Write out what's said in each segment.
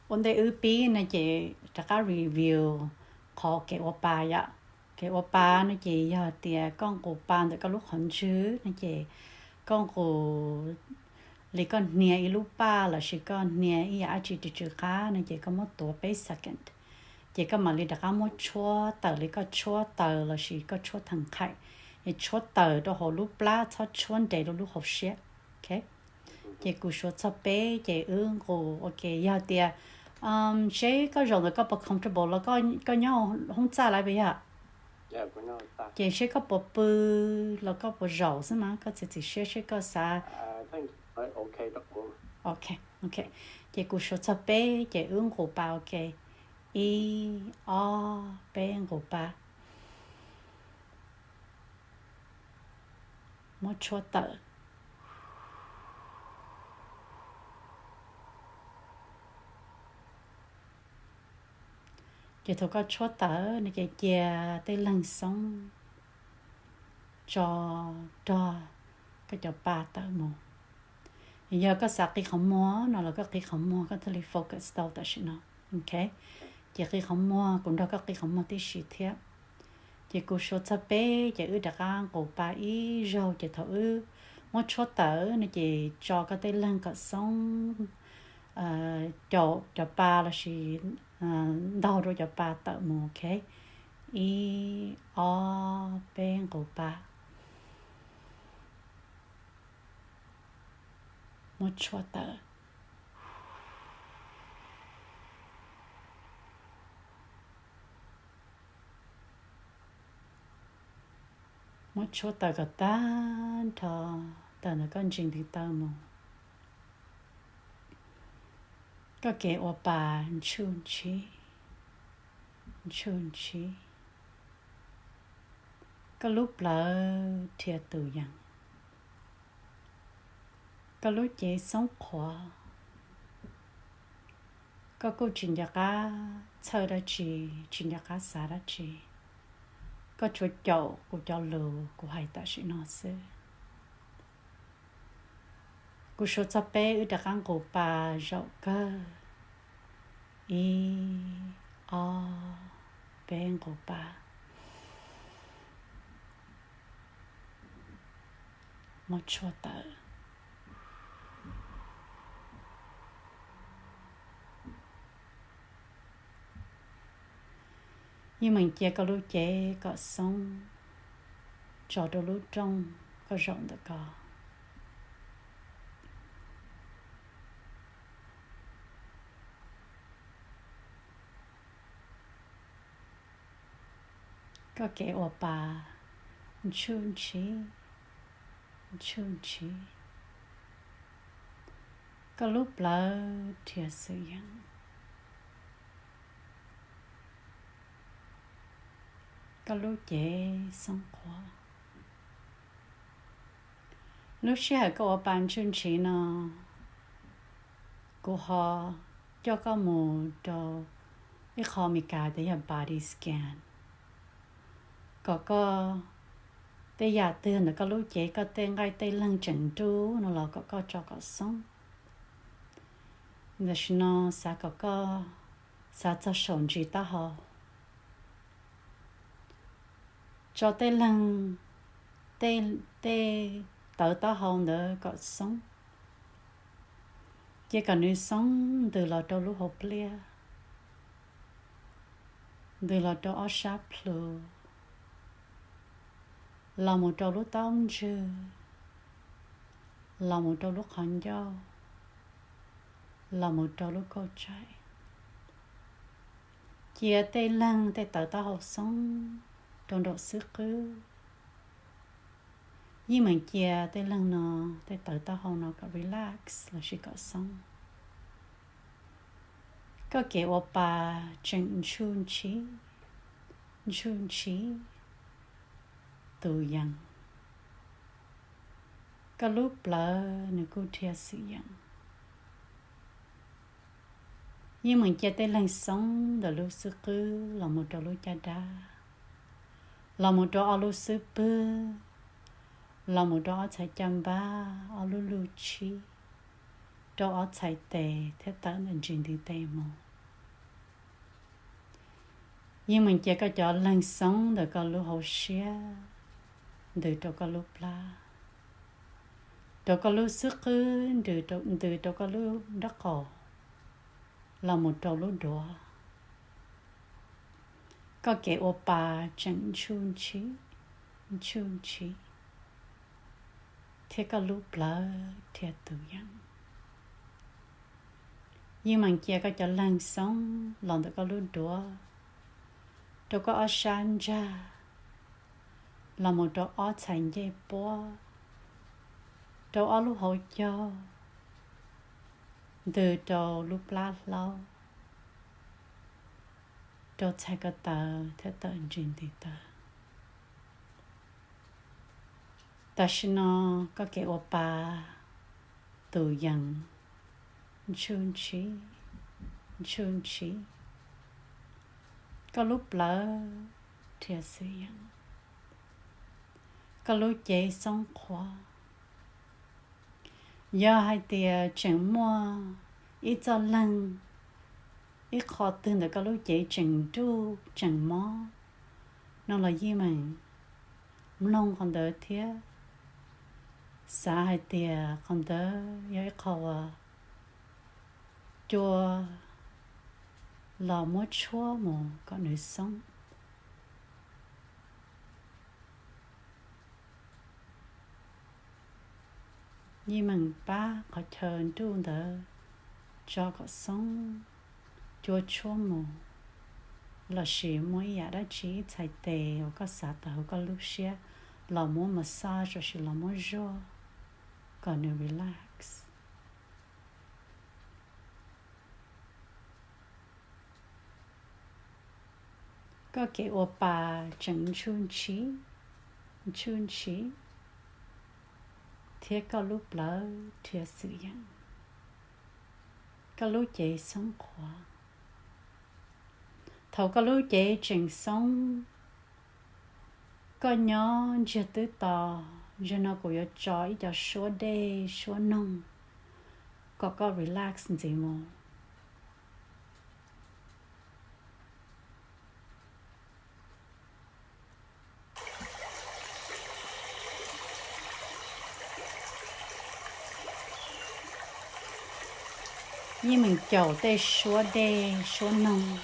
Ua ntej wb pib no ces rov qab review qhov kev ua pa yom. Kev ua pa no ces yog tias koj nqus pa ntawm koj lub qhov ntswg no ces koj nqus li koj hnia ib lub paj lossis koj hnia ib yam dab tsi tsw tsw qab no ces koj muab tuav peb second. Ces koj mam li rov qab muab tshuab tawm li koj tshuab taws lossis koj tshuab theem qhaim, es tshuab tawm rau hauv lub plab, txhob tshuab nres rau lub hauv siab. Ok, ces kuv suav txog peb ces wb nqus. Ok, yog tias seb koj zaum ntawd koj puas comfortable los koj nyob hoob txaj lawm puas yog? Ces seb koj puas pw los koj puas zaum xwb mas koj txiav txim siab seb koj xav. Ok, ok, ces kuv suav txog peb ces wb nqus pa. Ok, ib, ob, peb, nqus pa. Muab tshuab tawm. Ces thaum koj tshuab tawm no ces cia tej leeg xoob tso rog koj cov pa tawm mus. Yog koj xav qi qhov muag no los koj qi qhov muag, koj thiaj li focus tau tam sim no. Ok, ces qi qhov muag, kuv nrog koj qi qhov muag tib si thiab. Ces kuv suav txog peb ces wb rov qab nqus pa ib zaug, ces thaum wb muab tshuab tawm no ces tso koj tej leeg kom xoob, caum cov pa lossis ntaug rau cov pa tawm mus. Ok, ib, ob, peb, nqus pa. Muab tshuab tawm. Muab tshuab tawm kom tag nrho tawm ntawm koj ntsis ntiv taw mus. Koj kev ua pa ntshuj ntshiv, ntshuj ntshiv. Koj lub plawv dhia tus yees. Koj lub cev xoob qhuav. Koj kuj tsis nco qab txhawj dab tsi, tsis nco qab xav dab tsi. Koj tsuas caum kuv cov lus kuv hais tam sim no xwb. Kuv suav txog peb wb rov qab nqus pa zaum kawg. Ib, ob, peb, nqus pa. Muab tshuab tawm. Yeej meem cia koj lub cev kom xoob tso rau lub rooj koj zaum ntawm ko. Koj kev ua pa ntshuj ntshiv, ntshuj ntshiv. Koj lub plawv dhia xwm yees. Koj lub cev xoob qhuav. Lub sij hawm koj ua pa ntshuj ntshiv no, kuv ho coj koj mus rau ib qho Meskas tias yog body scan, kom koj tej yam twg ntawm koj lub cev, koj tej nqaij tej leeg tseem nrub no los kom koj tso kom xoob. Tam sim no xav kom koj xav txog saum ntsis taub hau. Tso tej leeg, tej, tej tawv taub hau ntawd kom xoob. Cia kom nws xoob ntws los rau lub hauv pliaj, ntws los rau ob sab plhu, los mus rau lub taub ntswg, los mus rau lub qhov ncauj, los mus rau lub kauj tsaim. Cia tej leeg tej tawv taub hau xoob rau nraum xwb qwb. Yeej meem cia tej leeg no, tej tawv taub hau no kom relax lossis kom xoob. Koj kev ua pa tseem ntshuj ntshiv, ntshuj ntshiv tus yees. Koj lub plawv nws kuj dhia xwm yees. Yeej meem cia tej leeg xoob ntawm lub xwb qwb los mus rau lub caj dab, los mus rau ob lub xub pwg, los mus rau ob txhais caj npab, ob lub luj tshib, rau ob txhais tes thiab tawm ntawm ntsis ntiv tes mus. Yeej meem cia koj cov leeg xoob ntawm koj lub hauv siab ntws rau koj lub plab, rau koj lub xub qwb, ntws rau koj lub nraub qaum, los mus rau lub duav. Koj kev ua pa tseem ntshuj ntshiv, ntshuj ntshiv, thiab koj lub plawv dhia tus yees. Yeej meem cia koj cov leeg xoob los ntawm koj lub duav, rau koj ob sab ntsag, los mus rau ob txhais ncej puab, rau ob lub hauv caug, ntws rau lub plab hlaub, rau txhais ko taw thiab tawm ntsis ntiv taw. Tam sim no koj kev ua pa tus yees ntshuj ntshiv, ntshuj ntshiv, koj lub plawv dhia xwm yees, koj lub cev xoob qhuav. Yog hais tias tseem muaj ib txoj leeg, ib qho twg ntawm koj lub cev tseem nruj tseem mob no los yeej meem mloog qhov ntawd thiab xav hais tias qhov ntawd yog ib qho uas cua los muab tshuab mus kom nws xoob. Yeej meem pab qhov chaw nruj ntawd tso kom xoob, cua tshuab mus, lossis muaj ib yam dab tsi ib txhais tes uas koj xav tawm hauv koj lub siab los muab massage lossis los muab zuaj kom nws relax. Koj kev ua pa tseem ntshuj ntshiv, ntshuj ntshiv, thiab koj lub plawv dhia xwm yees, koj lub cev xoob qhuav. Thaum koj lub cev tseem xoob, koj nyob ntsiag twb to, zaum no kuv yuav tso ib co suab dej suab noog kom koj relax ntxiv mus. Yeej meem caum tej suab dej suab noog,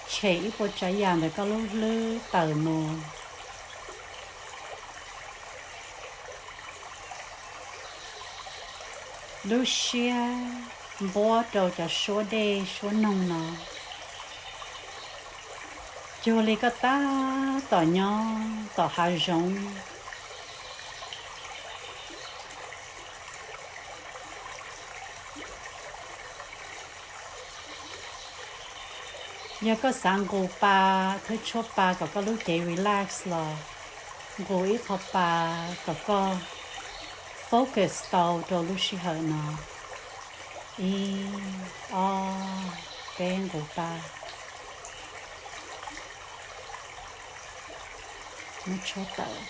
tshem ib puas tsav yam ntawm koj lub hlwb tawm mus. Lub siab npuab rau cov suab dej suab noog no, cuag li koj tab tom nyob tom hav zoov. Yog koj xav nqus pa thiab tshuab pa kom koj lub cev relax los nqus ib qho pa kom koj focus tau rau lub sij hawm no. Ib, ob, peb nqus pa. Muab tshuab tawm.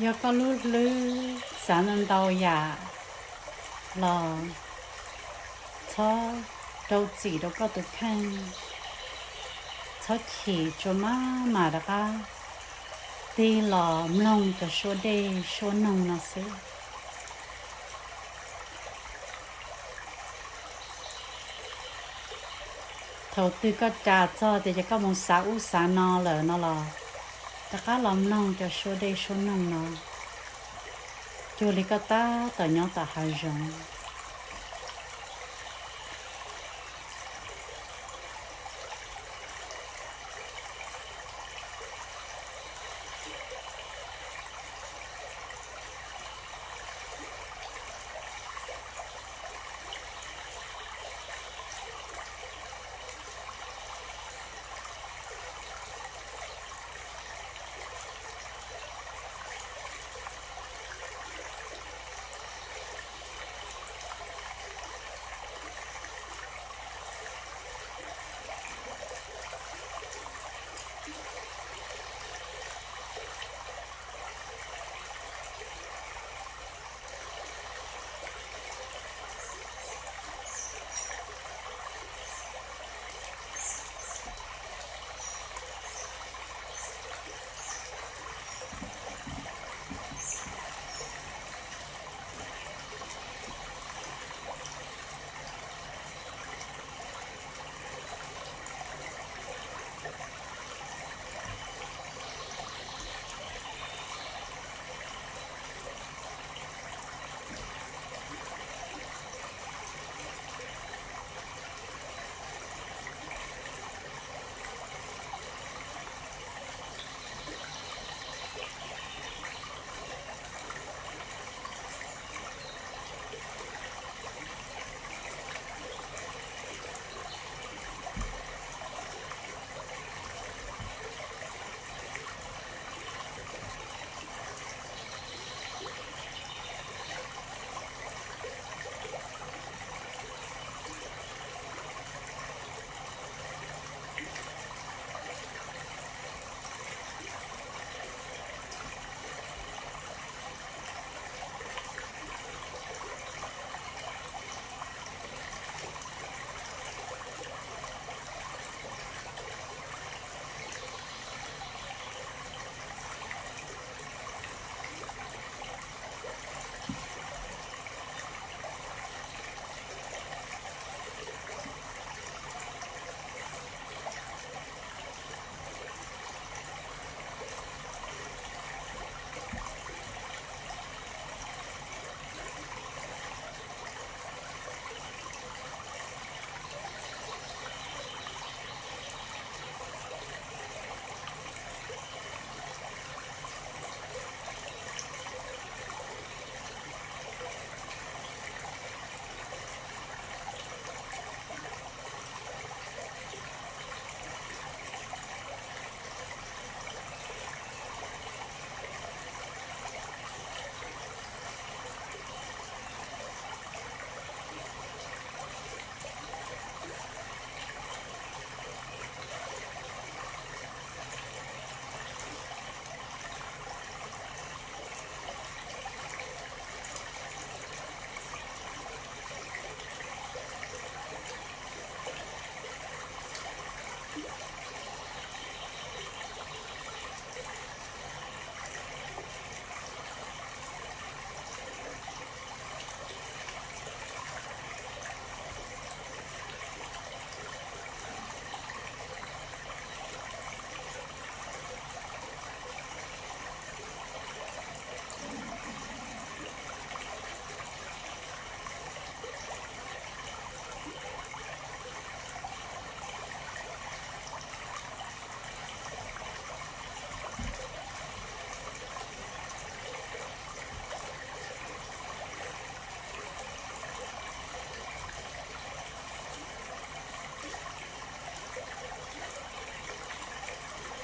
Yog koj lub hlwb xav ntau ntau yam los txhob rau txim rau koj tus kheej, txhob chim, tsuas maj mam rov qab tig los mloog cov suab dej suab noog no xwb. Thaum twg koj ras txog tias ces koj mus xav ub xav no lawm no los rov qab los mloog cov suab dej suab noog no, cuag li koj tab tom nyob tom hav zoov.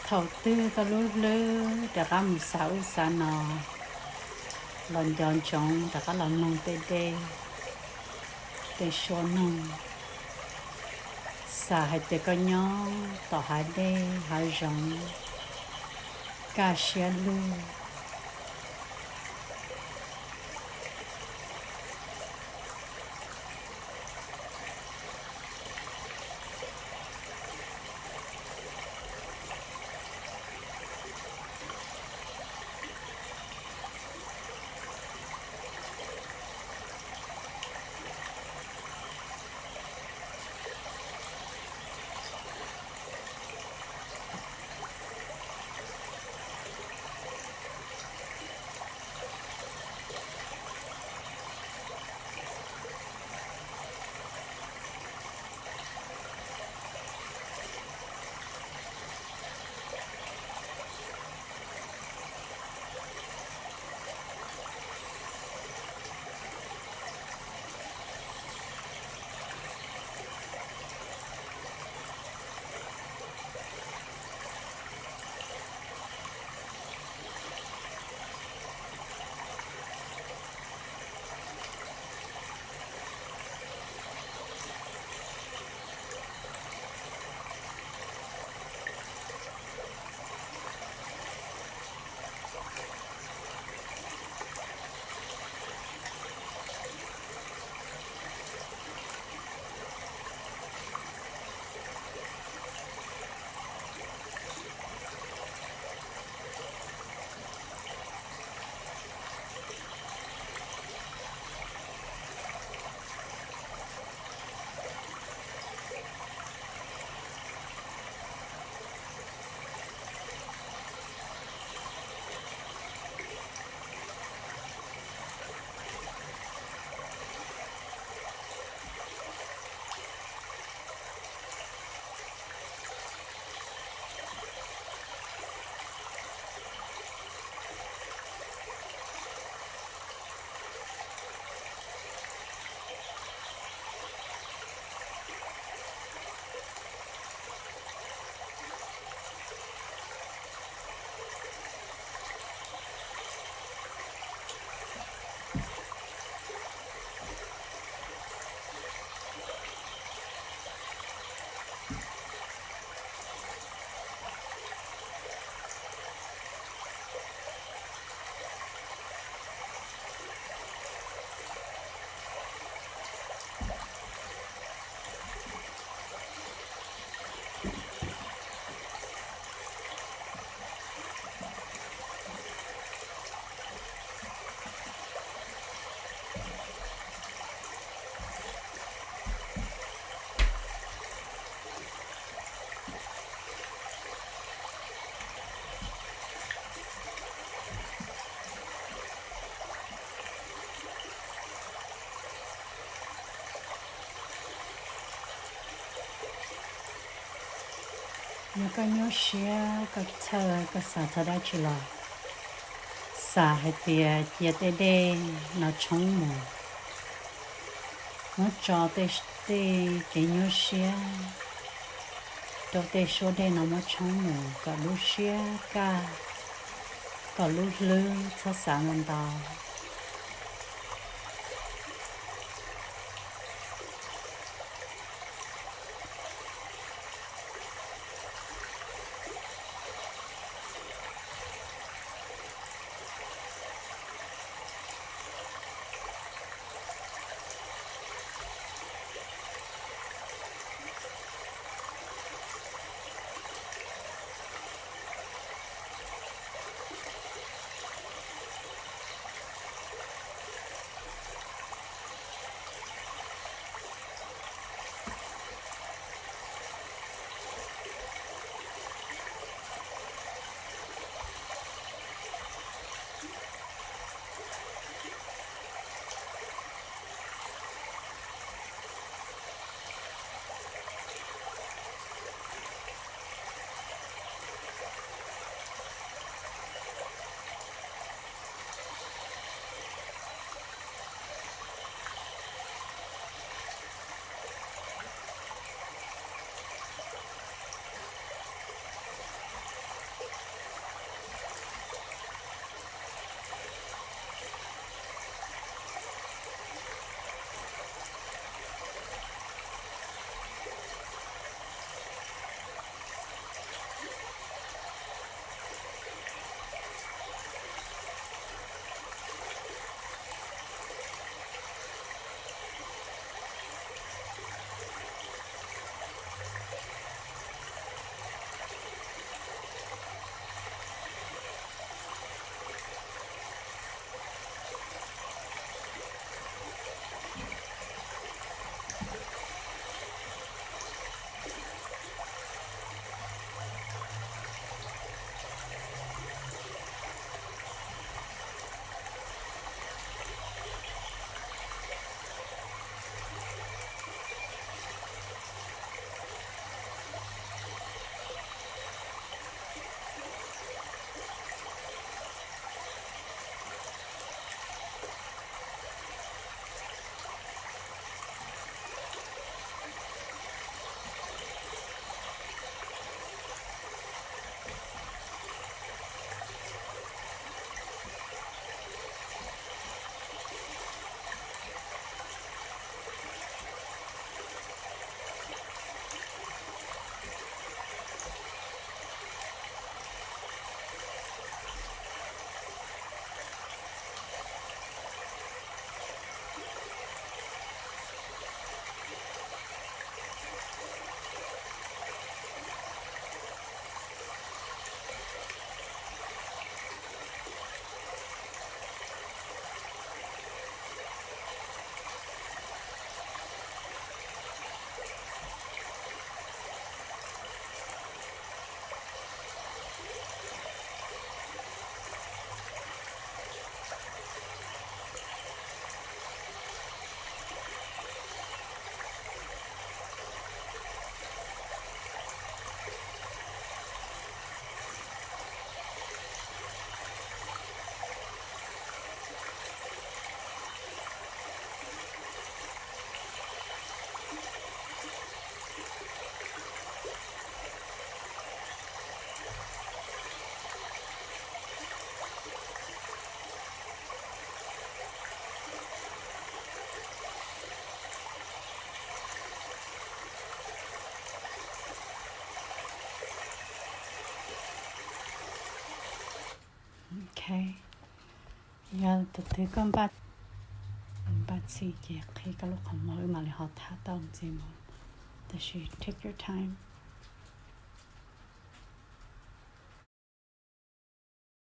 Thaum twg koj lub hlwb rov qab mus xav ub xav no, los nco ntsoov rov qab los mloog tej dej, tej suab noog, xav hais tias koj nyob tom hav dej hav zoov, kaj siab lug, Yog koj nyuaj siab koj txhawj koj xav txog dab tsi los xav hais tias cia tej dej no tshoob mus, muab tso tej, tej kev nyuaj siab rau tej suab dej no muab tshoob mus kom lub siab kaj, kom lub hlwb txhob xav ntau ntau. Ok, yog tus twg koj npaj, npaj txhij ces qhib koj lub qhov muag wb mam li ho thab tau ntxiv mus. Tab sis take your time.